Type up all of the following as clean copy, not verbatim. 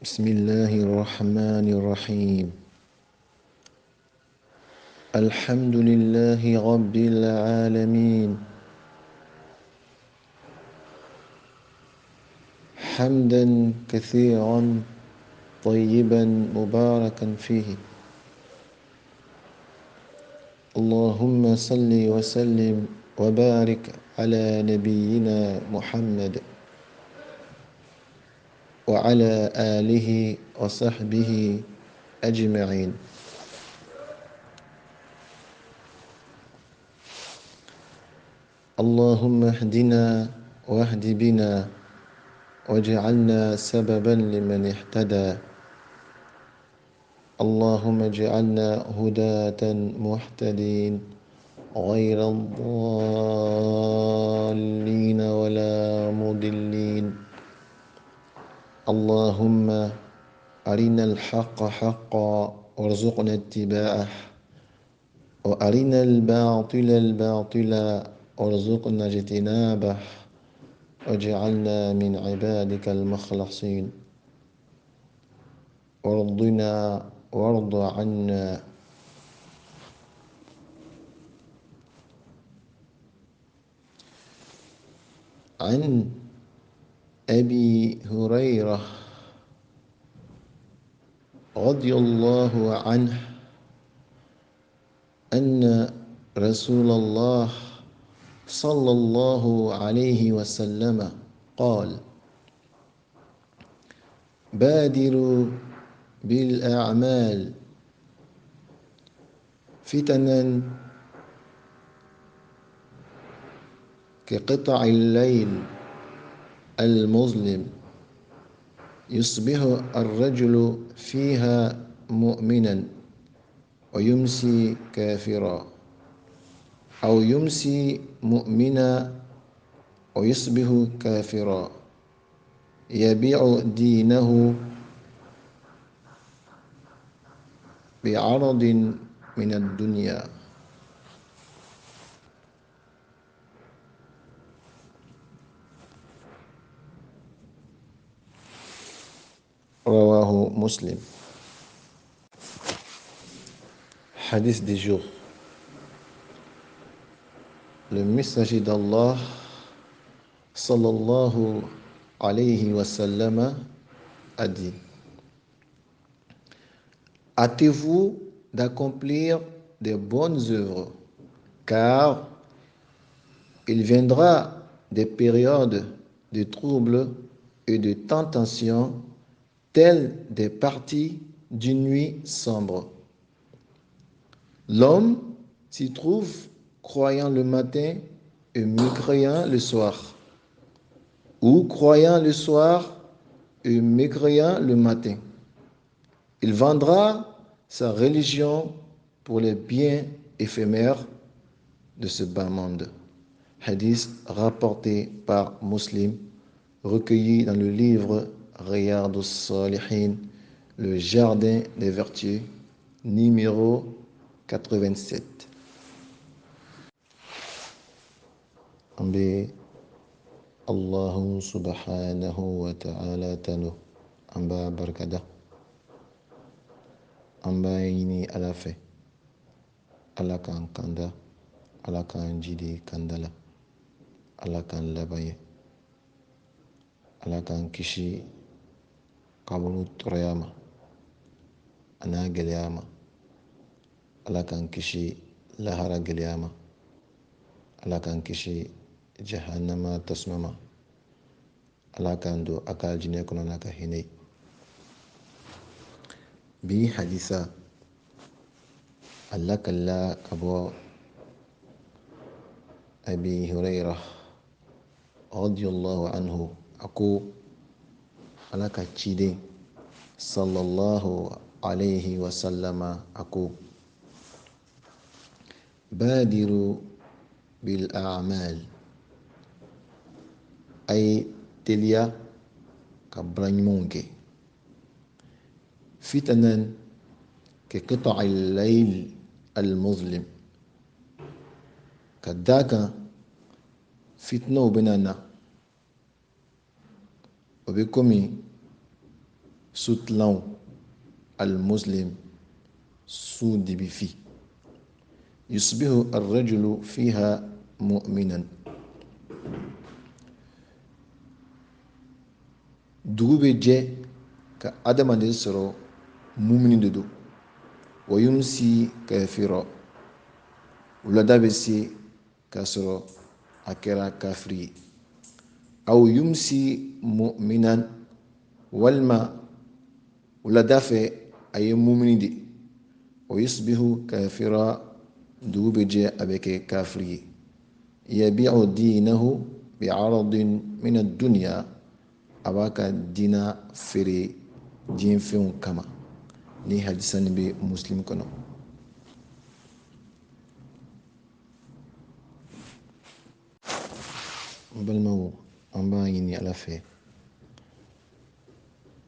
بسم الله الرحمن الرحيم. الحمد لله رب العالمين، حمدا كثيرا طيبا مباركا فيه. اللهم صل وسلم وبارك على نبينا محمد وعلى آله وصحبه أجمعين. اللهم اهدنا واهد بنا واجعلنا سببا لمن اهتدى. اللهم اجعلنا هداة مهتدين غير الضالين ولا مضلين. اللهم أرنا الحق حقا وارزقنا اتباعه، وأرنا الباطل الباطلا وارزقنا اجتنابه، واجعلنا من عبادك المخلصين. وارضنا وارض عنا. عن أبي هريرة رضي الله عنه أن رسول الله صلى الله عليه وسلم قال: بادروا بالأعمال فتنا كقطع الليل المظلم، يصبح الرجل فيها مؤمنا ويمسي كافرا، أو يمسي مؤمنا ويصبح كافرا، يبيع دينه بعرض من الدنيا. رواه مسلم. Hadith du jour. Le messager d'Allah sallallahu alayhi wa sallam a dit: hâtez-vous d'accomplir des bonnes œuvres, car il viendra des périodes de troubles et de tentations telles des parties d'une nuit sombre. L'homme s'y trouve croyant le matin et mécréant le soir, ou croyant le soir et mécréant le matin. Il vendra sa religion pour les biens éphémères de ce bas monde. Hadith rapporté par Muslim, recueilli dans le livre Riyad as-Salihin, le jardin des vertus, numéro 87. An bɛ Allahu subhanahu wa ta'ala tanu, an b'a barikada, an b'a ɲini Ala fɛ, Ala k'an kanda, Ala k'an jidi kanda la, Ala k'an laban ye, Ala k'an kisi kaburu tɔɔrɔya ma a n'a gɛlɛya ma, Ala k'an kisi lahara gɛlɛya ma, Ala k'an kisi jahannama tasuma ma, Ala k'an don a ka alijinɛ kɔnɔ n'a ka hinɛ ye. Bi hadisa a lakalila ka bɔ Abi Hurayra radiyallahu anhu, a ko Ala ka ciden sallallahu alayhi wa sallama a ko: badiru bil a'mal, a ye teliya ka baara ɲumanw kɛ. Fitanan ka qita'i al-layl al-muzlim, ka d'a kan fitinaw bɛna na, o bɛ komi Su tilanw al-muslim su dibifi yusbihu ar-rajulu fiha mu'minan dugu bɛ jɛ ka adamaden sɔrɔ mumini de don wa yumsi kafira wulada bɛ se k'a sɔrɔ a kɛra kafiri ye aw yumsi mu'minan walima wulada fɛ a ye mumini de wa yusbihu kafira dugu bɛ jɛ a bɛ kɛ kafiri ye yabi'u dinahu bi'aradin min ad-dunya a b'a ka diina feere diɲɛ fɛnw kama ni hadisa nin bɛ muslim kɔnɔ. N balimaw, an b'a ɲini Ala fɛ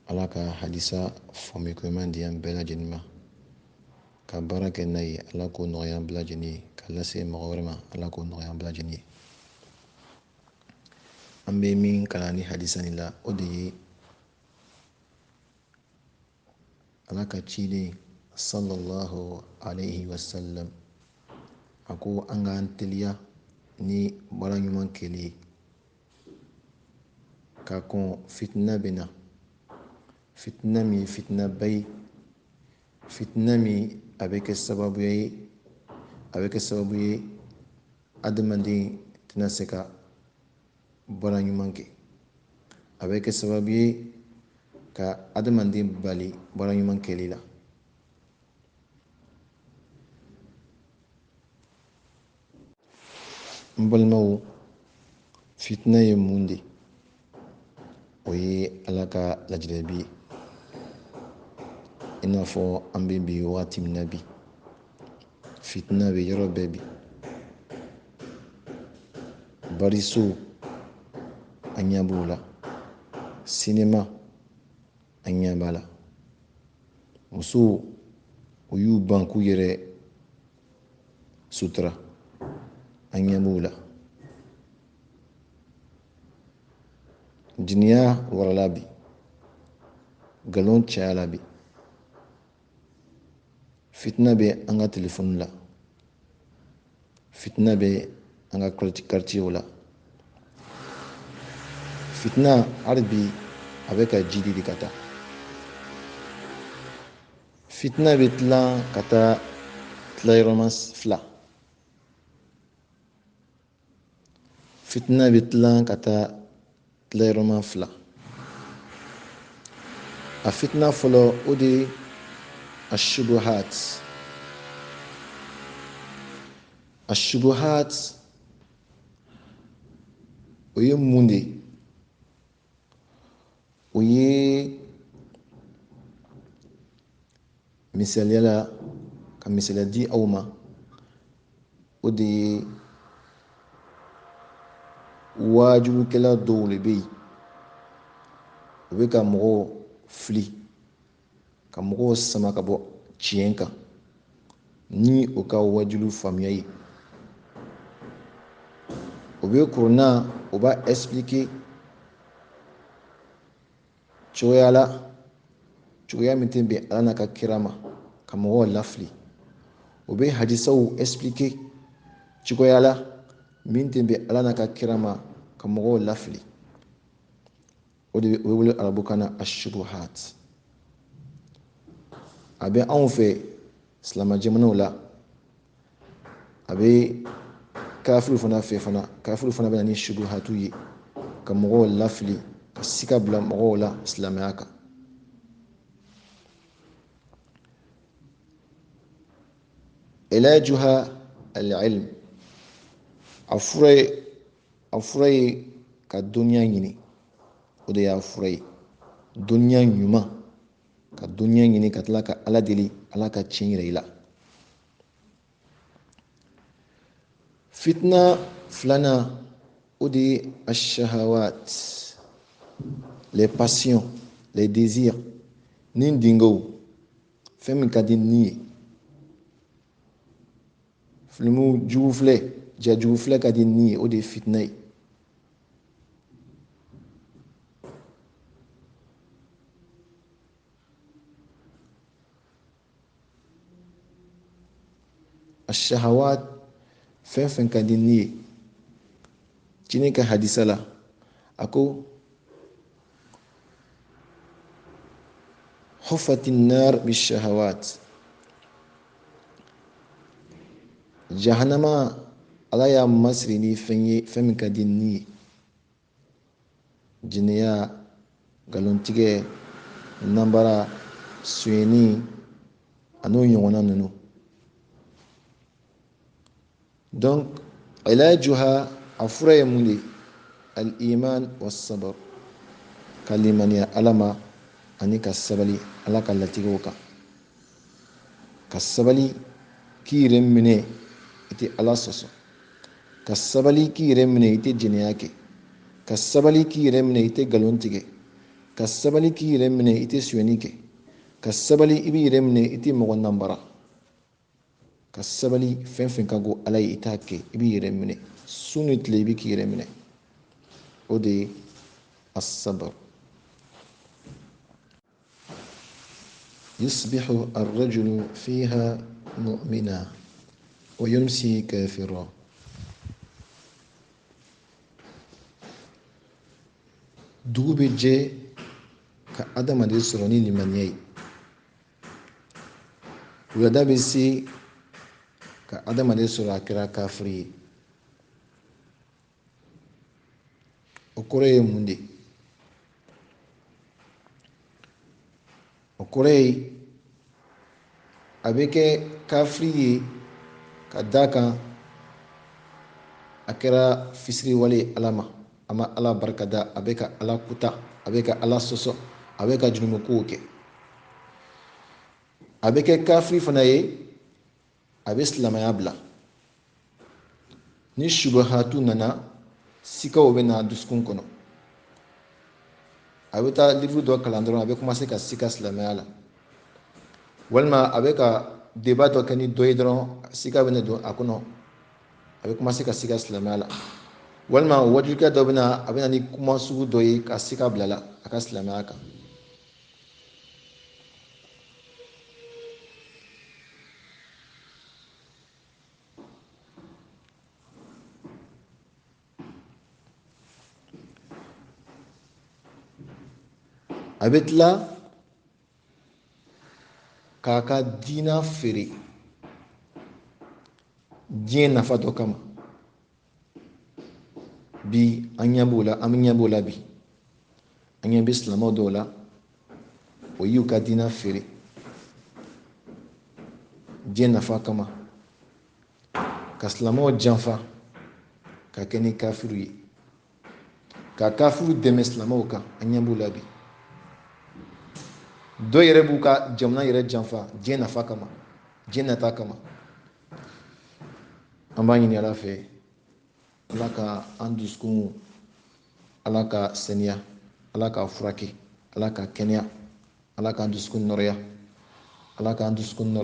Ala ka hadisa faamuko ɲuman di an bɛɛ lajɛlen ma ka baara kɛ n'a ye. Ala k'o nɔgɔya an bɛɛ lajɛlen ye, ka lase mɔgɔ wɛrɛ ma. Ala k'o nɔgɔya an bɛɛ lajɛlen ye. An bɛ min kalan ni hadisa nin la, o de ye Ala ka ciden sallallahu alayhi wa sallam a ko an k'an teliya ni baara ɲuman kɛli ye ka kɔn fitina bɛ na, fitina min ye fitinaba ye, fitina min a bɛ kɛ sababu ye, a bɛ kɛ sababu ye adamaden tɛna se ka baara ɲuman kɛ, a bɛ kɛ sababu ye ka adamaden bali baara ɲuman kɛli la. N balimaw, fitina ye mun de? O ye Ala ka lajarabi ye. I n'a fɔ an bɛ bi wagati min na bi, fitina bɛ yɔrɔ bɛɛ bi. Bariso an ɲɛ b'o la, sinima an ɲɛ b'a la, musow u y'u ban k'u yɛrɛ sutura an ɲɛ b'o la, jiniya warala bi, nkalon cayala bi, fitina bɛ an ka telefɔni la, fitina bɛ an ka quartier la, fitina hali bi a bɛ ka jidi de ka taa. Fitina bɛ tilan ka taa tilayɔrɔma fila, fitina bɛ tilan ka taa tilayɔrɔma fila. A fitina fɔlɔ, o de ye ashubuhat. Ashubuhat o ye mun de ye? O ye misaliya la, ka misaliya di aw ma, o de ye waajulukɛla dɔw de bɛ yen, u bɛ ka mɔgɔw fili, ka mɔgɔw sama ka bɔ tiɲɛ kan ni o ka waajulu faamuya ye. O bɛ kuranna, o b'a expliquer cogoya la, cogoya min tɛ bɛn Ala n'a ka kira ma, ka mɔgɔw lafili. O bɛ hadisaw expliquer cogoya la min tɛ bɛn Ala n'a ka kira ma, ka mɔgɔw lafili. O de bɛ wele arabukan na ashubuhat. A bɛ anw fɛ silamɛ jamanaw la, a bɛ kafiriw fana fɛ fana. Kafiriw fana bɛ na ni shubuhatu ye ka mɔgɔw lafili, ka sika bila mɔgɔw la silamɛya kan. Ilajuha al-ilm, a fura ye ka dɔnniya ɲini. O de y'a fura ye, dɔnniya ɲuman, ka dɔnniya ɲini, ka tila ka Ala deli Ala ka tiɲɛ yira i la. Fitina filanan, o de ye ashahawat, les passions, les désirs, ni dingaw, fɛn min ka di ni ye. Filimu jugu filɛ, ja jugu filɛ ka di ni ye, o de ye fitina ye. Ashahawat, fɛn fɛn ka di ni ye. Ciden ka hadisa la, a ko hufati nar bishahawat, jahanama ala y'a masiri ni fɛn ye, fɛn min ka di ni ye. Jɛnɛya, nkalontigɛ, nanbara, sonyɛni an'o ɲɔgɔnna ninnu. Donc ilajuha, a fura ye mun de ye? Al-iman was-sabr, ka limaniya Ala ma ani ka sabali Ala ka latigɛw kan, ka sabali k'i yɛrɛ minɛ i tɛ Ala sɔsɔ, ka sabali k'i yɛrɛ minɛ i tɛ jɛnɛya kɛ, ka sabali k'i yɛrɛ minɛ i tɛ nkalon tigɛ, ka sabali k'i yɛrɛ minɛ i tɛ sonyɛni kɛ, ka sabali i b'i yɛrɛ minɛ i tɛ mɔgɔ nanbara, ka sabali fɛn fɛn ka go Ala ye i t'a kɛ, i b'i yɛrɛ minɛ su ni tile, i bɛ k'i yɛrɛ minɛ. O de ye as-sabr. Yusbihu ar-rajulu fiha mu'mina wa yumsi kafira. Dugu bɛ jɛ ka adamaden sɔrɔ ni limaniya ye, wulada bɛ se ka adamaden sɔrɔ a kɛra kafiri ye. O kɔrɔ ye mun de ye? O kɔrɔ ye a bɛ kɛ kafiri ye ka d'a kan a kɛra fisiriwale ye Ala ma, a ma Ala barika da, a bɛ ka Ala kuta, a bɛ ka Ala sɔsɔ, a bɛ ka jurumu kɛ. A bɛ kɛ kafiri fana ye, a bɛ silamɛya bila. Ni subahatu nana, sikaw bɛ na dusukun kɔnɔ, a bɛ taa livre dɔ kalan dɔrɔn, a bɛ commencer ka sika silamɛya la, walima a bɛ ka débat dɔ kɛ ni dɔ ye dɔrɔn, sika bɛ na don a kɔnɔ, a bɛ commencer ka sika silamɛya la, walima wajulikɛ dɔ bɛ na, a bɛ na ni kuma sugu dɔ ye ka sika bila la a ka silamɛya kan. A bɛ tila k'a ka diina feere diɲɛ nafa dɔ kama. Bi an ɲɛ b'o la, an ɲɛ b'o la bi, an ɲɛ bɛ silamɛw dɔw la, o y'u ka diina feere diɲɛ nafa kama, ka silamɛw janfa ka kɛ ni kafiriw ye, ka kafiriw dɛmɛ silamɛw kan. An ɲɛ b'o la bi. Dɔw yɛrɛ b'u ka jamana yɛrɛ janfa diɲɛ nafa kama, diɲɛ nata kama. An b'a ɲini Ala fɛ, Ala ka an dusukun, Ala ka saniya, Ala ka furakɛ, Ala ka kɛnɛya, Ala k'an dusukun nɔrɔya, Ala k'an dusukun nɔrɔya.